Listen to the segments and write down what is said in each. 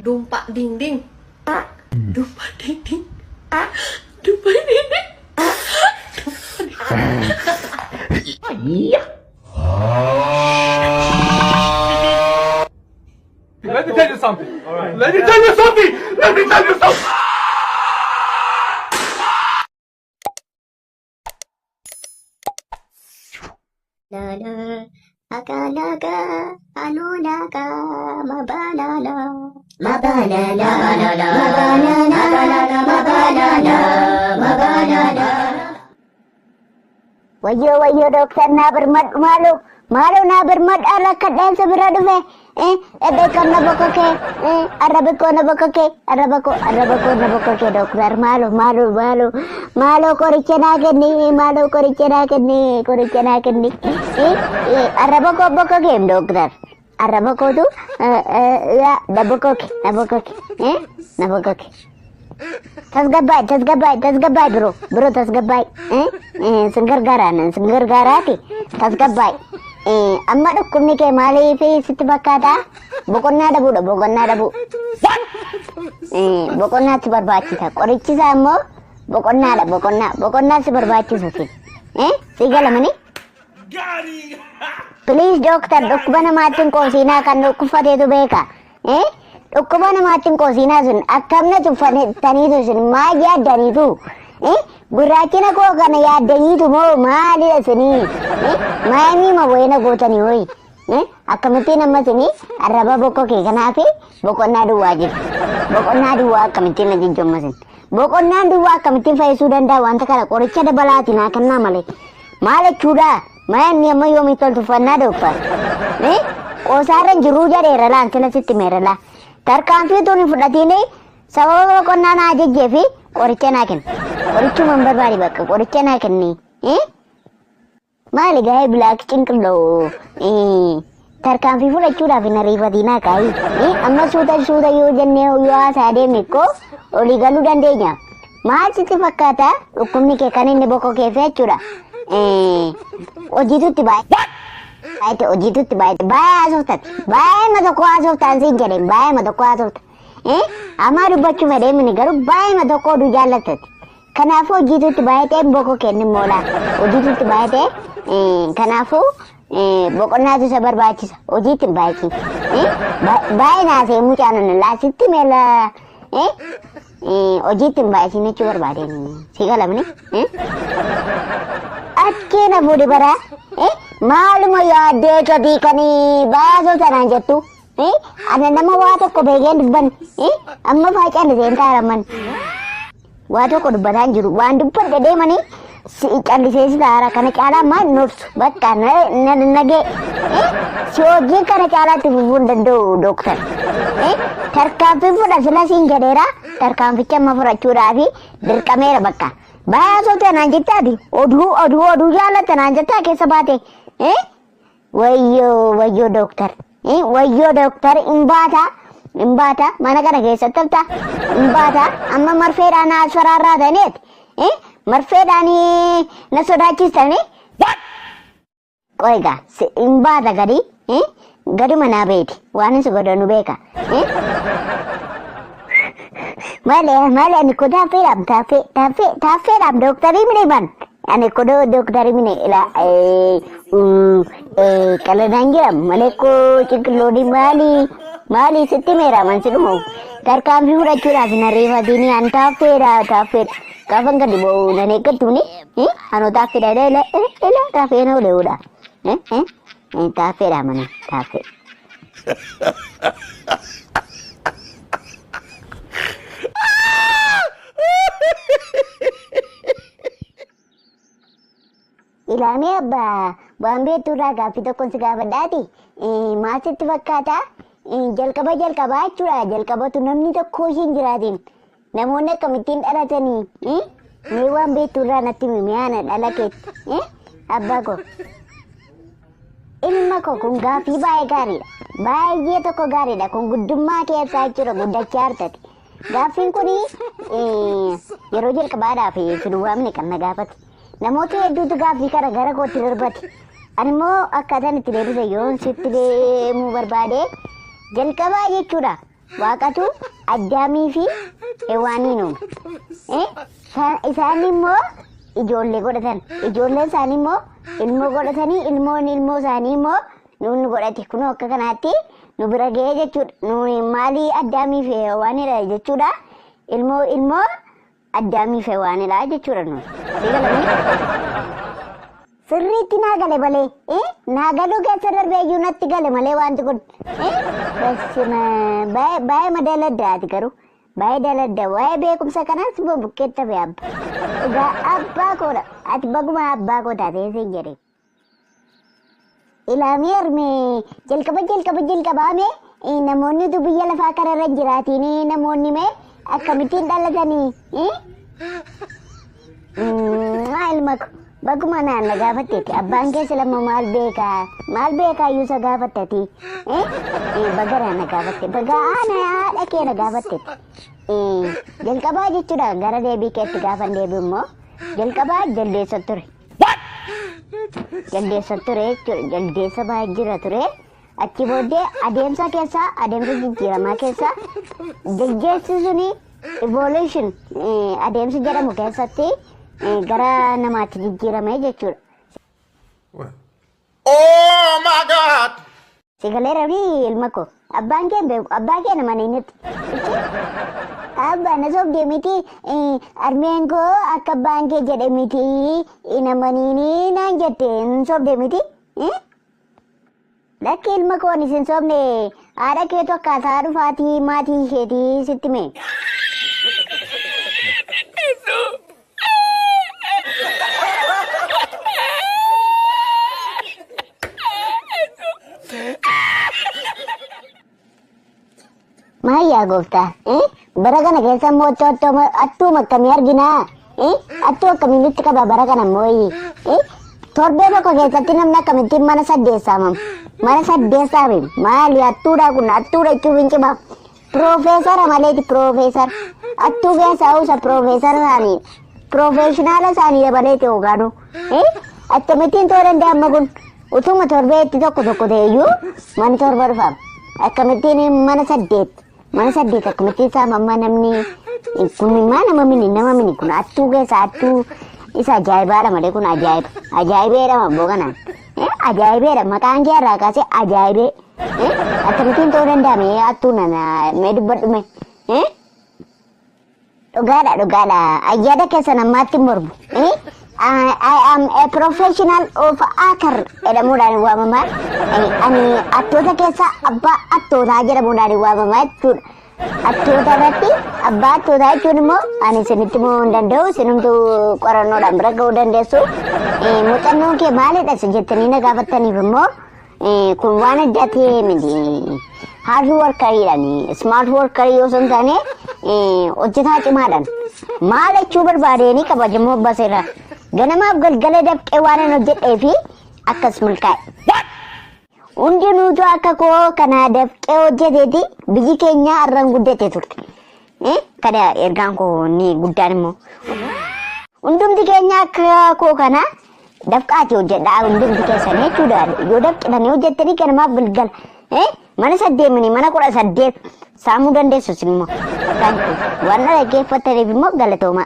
Dumpa dinding. Dumpa dinding. Dumpa dinding. Let me tell you something. All right. Let me tell you something. Let me tell you something. Lala, akalaga, alulaga, mabalala. Mabalala, mabalala, mabalala, mabalala. Wayyoo wayyoo dooktar naa birmadhu maaloo maaloo naa birmadhu rakkadheensa bira dhufe dhedheekan na bokkokee arraba koo na bokkokee arraba koo arraba koo na bokkokee dooktar maaloo maaloo maaloo maaloo qoricha naa kenni maaloo qoricha naa kenni qoricha naa kenni arraba koo bokkokee dooktar arraba kootu na bokkoke na bokkoke na bokkoke. Tasgabbaay tasgabbaay tasgabbaay bro bro tasgabbaay sin gargaaraan sin gargaaraati tasgabbaay. Amma dhukkubni kee maaliif sitti fakkaata? Boqonnaa dhabuudha, boqonnaa dhabuu. Boqonnaa si barbaachisa, qorichi isaa immoo boqonnaadha, boqonnaa boqonnaa si barbaachisa si si galamani. Please doctor, dhukkuba namaatti hin qoosiinaa, kan dhukkubfateetu beeka. Dhukkuba namaatti hin qoosiinaa, sun akkamna tuffataniitu sun maal yaaddaniitu? Gurraachina koo kana yaaddaniitu moo maalidha sunii? Maayimii ma wayina gootanii hoyi? Akkamittiin amma sunii arraba bokkoo kee kanaafi boqonnaa duwwaa jiru. Boqonnaa duwwaa akkamittiin ajajju amma sun? Boqonnaan duwwaa akkamittiin fayyisuu danda'a wanta kana? Qoricha dabalaati naa kennaa malee. Maal jechuudha? Maayimii amma yoomii toltu uffannaa dooktar? Qoosaarra hin jiruu jedheera laan sila sitti meera laa. Tarkaanfii tun hin fudhatiin, sababa boqonnaa naa ajajjee fi qoricha naa kenna. Qorichuma hin barbaade, bakka qoricha naa kenni. Maali gaa'ee bilaak cinqilloo tarkaanfii fudhachuudhaaf hin ariifatinaa kaayi. Amma suuta suuta yoo jennee yoo haasaa deemne koo olii galuu dandeenya. Maal sitti fakkaata dhukkubni kee kan inni bokkoo kee jechuudha? Hojiitu itti baay'ate, hojiitu itti baay'ate, baay'ee haasoftati. Baay'ee tokko haasoftaan siin jedheen, baay'ee tokko haasofta. Amma dubbachuu fedhee mini, garuu baay'ee tokko oduu jaallattati. Kanaafuu hojiitu itti baay'atee bokkoo kenni moola. Hojiitu itti baay'atee, kanaafuu boqonnaatu isa barbaachisa. Hojiitti hin baay'atin. Baay'ee naasee mucaan laasitti meela hojiitti hin baay'atin jechuu barbaadeen, si galamni. Akkee na fuudhi bara maaluma yaaddee totii kan baasoo sanaan jettu. Ana nama waa tokko beekeen dubban amma faa calliseen taaraman. Waa tokko dubbataa hin jiru. Waan dubbadhe deemanii callisee si taara, kana caalaa maal nobsu, bakka nagee si hojiin kana caalaatti fufuu hin danda'u dooktar. Tarkaanfii fudha sila siin jedheera, tarkaanficha amma fudhachuudhaafi dirqameera bakka. Baasoo tanaan jettaati oduu oduu oduu jaalatta naan jettaa keessa baate. Wayyoo wayyoo dooktar, wayyoo dooktar, hin baata, hin baata, mana kana keessatti hafta, hin baata. Amma marfeedhaan na asfaraarraataniiti, marfeedhaan na sodaachistanii. Qoyga hin baata, gadi gaduma naa beeti, waan si godhanu beeka. Maali maali, ani ko taaffeedhaam, taaffee taaffee taaffeedhaam, dooktarii mini ban, ani ko dooktarii mini ila qaladaan jedham malee koo cinqilloodhi. Maali maali sitti meera mansi dhumu tarkaanfii fudhachuudhaaf hin ariifatini, an taaffeedha, taaffeedha. Gaafan gadi ba'u nan eeggattuuni, anoo taaffeedha, ila ila ila taaffee na oleewudha, taaffeedha mana taaffee. Ilaamee abbaa waan beekturraa gaaffii tokkoon si gaafadhaati. Maal sitti fakkaata? Jalqaba jalqabaa jechuudha. Jalqabatu namni tokko hin jiraatin. Namoonni akkamittiin dhalatanii? Mee waan beekturraa natti himi mi'aana dhala keetti. Abbaa koo. Ilma koo, kun gaaffii baay'ee gaariidha. Baay'ee tokko gaariidha. Kun guddummaa kee ibsaa jechuudha. Guddachaa jirtati. Gaaffiin kun yeroo jalqabaadhaaf sin waamne kan na gaafate. Namoota hedduutu gaaffii kana gara kootti darbate. Ani immoo akkaataan itti deebise yoon sitti deemuu barbaade, jalqabaa jechuudha. Waaqatu Addaamii fi Hewaaniin uume. Isaan immoo ijoollee godhatan. Ijoolleen isaanii immoo ilmoo godhatanii, ilmoon ilmoo isaanii immoo nuun godhate. Kunoo akka kanaatti nu bira ga'ee jechuudha. Nuuni maalii Addaamii fi Hewaanidha jechuudha. Ilmoo ilmoo Addaamii fi Hewaanidha jechuudha nuuni. Sii galamee? Sirriitti naa gale malee. Naa galuu keessa darbee iyyuu natti gale malee wanti kun. Baay'ee madaladda ati garuu. Baay'ee daladda. Waa'ee beekumsa kanaas immoo bukkeetti hafe abba. Egaa abbaa koodha. Ati baguma abbaa koo taatee siin jedhe. Ilaamii armee jalqaba jalqaba jalqabaame namoonni utuu biyya lafaa kanarra hin jiraatiin namoonni mee akkamittiin dhalatanii? Ilma ko baguma naan na gaafatteetti, abbaan keessa lama maal beekaa, maal beekaa iyyuu isa gaafattati. Bagara na gaafatte, baga haadha haadha kee na gaafatteetti. Jalqabaa jechuudha, gara deebii keetti gaafan deebi'u immoo, jalqabaa jaldeessa ture. Jaldeessa ture jechuudha, jaldeessa baay'ee jira ture. Achi booddee adeemsa keessaa, adeemsa jijjiiramaa keessaa, jaldeessi suni evolution adeemsi jedhamu keessatti gara namaatti jijjiirame jechuudha. Oh my God! Si galeera fi ilma koo, abbaan kee hin beeku, abbaa kee nama niinitti. Abbaa na sobdee miti, armeen koo akka abbaan kee jedhe miti, nama niinii naan jette, hin sobdee miti. Lakki ilma koo, ani sin sobne, haadha keetu akkaataa dhufaatii maatii isheetii sitti hime. Maayyaa gooftaa, bara kana keessa immoo attuuma akkamii arginaa? Attuu akkamii nutti qaba bara kana immoo? Torbee tokko keessatti namni akkamittiin mana saddeet saamama? Mana saddeet saame, maali attuudha kun? Attuudha jechuuf hin cimaa. Piroofeesara maleeti, piroofeesara. Attuu keessaa usa piroofeesara isaanii. Piroofeeshinaala isaanii dabaleeti hoogaanu. Akkamittiin ta'uu danda'a amma kun? Utuma torbeetti tokko tokko ta'e iyyuu mana 7 dhufaam. Akkamittiin mana saddeet? Mana saddeet akkamittiin saamama namni kun? Maa nama mini, nama mini kun, attuu keessa attuu isa ajaa'ibaadha malee kun ajaa'iba. Ajaa'ibeedha abboo kanaan. Ajaa'ibeedha, maqaan kee irraa kaasee ajaa'ibee. Akkamittiin ta'uu danda'ame attuu nana, mee dubbadhu mee? Dhugaadha, dhugaadha. Ayyaada keessan ammaatti hin mormu. I am a professional of hacker jedhamuudhaan waamama. Ani attoota keessaa abbaa attootaa jedhamuudhaan waamama jechuudha. Attoota irratti abbaa attootaa jechuun immoo ani isinitti himuu hin danda'u. Isinumtuu qorannoodhaan bira ga'uu dandeessu. Muuxannoon kee maalidha isa jettanii na gaafattaniif immoo, kun waan adda ta'e miti. Hard workeriidhaan, smart workerii yoo hin taane, hojjetaa cimaadhaan. Maal jechuu barbaadeenii, kabajamoo abbaa seeraa? Ganamaaf galgala dafqee waan hin hojjedhee fi akkas milkaa'e. Hundinuutu akka koo kana dafqee hojjeteeti biyyi keenya har'aan guddate turte. Kana ergaan koo inni guddaan immoo, hundumti keenya akka koo kana dafqaati hojjedhaa hundumti keessan jechuudha. Yoo dafqitanii hojjettanii ganamaaf galgala mana saddeemini mana 18 saamuu dandeessu isin immoo. Thank you. Waan na dhaggeeffattaniif immoo galatoomaa.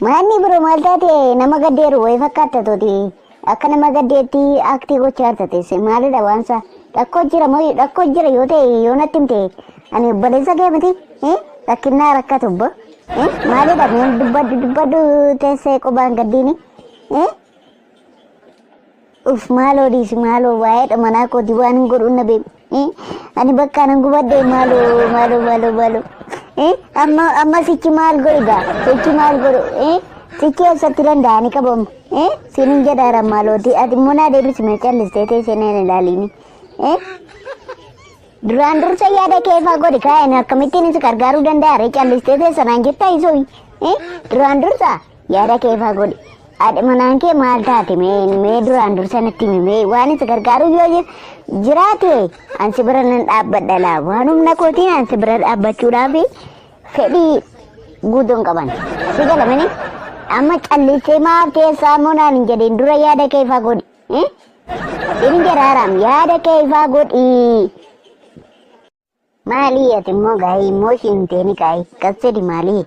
Maanni biroo maal taate, nama gaddeeru wayii fakkaatta tooti. Akka nama gaddeetti aktii gochaa jirta, maalidha waansa? Rakkoo jira moo? Rakkoo jira yoo ta'e, yoo natti himte, ani obboleessa kee miti? Rakkinnaa rakkatu obbo. Maalidha, mee dubbadhu, dubbadhu, teessee qubaan gaddiini. Uf, maaloo dhiisi, maaloo, waa'ee manaa kooti waan hin godhuun na beeku. Ani bakka nan gubadhe, maaloo, maaloo, maaloo, maaloo. Amma amma sichi maal godhu gaa? Sichi maal godhu? Sichi eessatti danda'anii qabamu? Siin hin jedhaara, maalooti. Ati immoo naa deebisi mee, callistee teessee na ilaaliini. Duraan dursa yaada keefaa godhi kaa'een, akkamittiin si gargaaruu danda'a ree, callistee teessa naan jettaa isooyi? Duraan dursa yaada keefaa godhi. Haadha manaan kee maal taate, mee duraan dursa natti himi mee, waan si gargaaru yoo jiraate an si bira nan dhaabbadha laa, waan humna kootiin an si bira dhaabbachuudhaaf Fedhii guutuu hin qaban. Si galamini amma callisee maaf teessaa immoo naan hin jedhin dura yaada kee ifaa godhi. Inni jaraaraam yaada kee ifaa godhi. Maalii ati immoo gaa'ii immoo ishiin teeni gaa'ii kas jedhi maalii?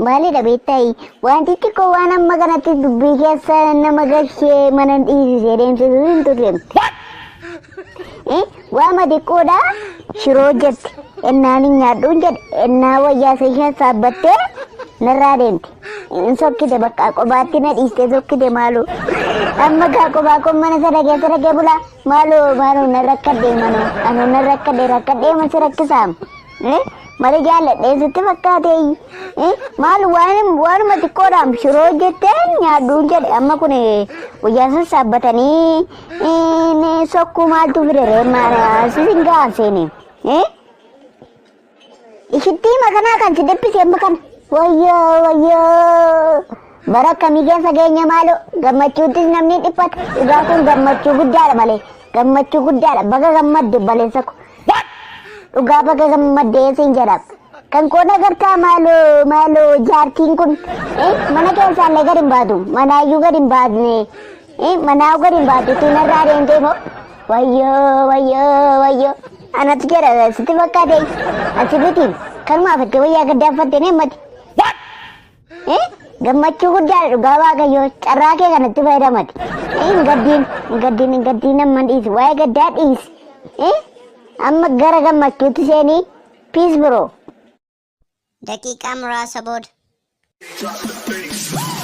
Maalidha beektaa wanti xiqqoo waan amma kanatti dubbii keessa nama gashee mana dhiisisee deemsisu hin turre. Waama xiqqoodha shiroo jette ennaan hin nyaadhuun jedhe ennaa wayyaa ishee saabbattee narraa deemte. Hin sokkite bakka qobaatti na dhiistee sokkite maaloo. Amma gaa qobaa koo mana sana keessa dhaqee bulaa. Maaloo maaloo na rakkadhee manoo anoo na rakkadhee rakkadhee ma si rakkisaam. Malee jaalladhee sitti fakkaatee maal waan waanuma xiqqoodhaan shiroo hojjettee nyaadhuun jedhe amma kun wayyaa sassaabbatanii sokkuu maaltu fide ree sisin ga'an seenee. Ishittii makanaa kan si dhiphise amma kana. Wayyoo wayyoo. Bara akkamii keessa keenya maaloo gammachuuttis namni dhiphata. Dhugaa kun gammachuu guddaadha malee. Gammachuu guddaadha. Baga gammadde baleessa ko. Dhugaa baga gammadde siin jedham. Kan koo nagartaa maaloo maaloo jaartiin kun mana keessaallee gad hin baatu. Manaayyuu gad hin baatne. Manaa gad hin baatu. Tunarraa deemtee moo. Wayyoo wayyoo wayyoo. Anatu jedha sitti fakkaate asi miti kanumaaf itti wayyaa gaddaa uffatte ne mati. Gammachuu guddaadha dhugaa waaqayyoo carraa kee kanatti fayyadamati. Hin gaddiin hin gaddiin hin gaddiin amma dhiisi waa'ee gaddaa dhiisi. Amma gara gammachuutti seenii peace bro. Daqiiqaa muraasa booda. Drop the bass.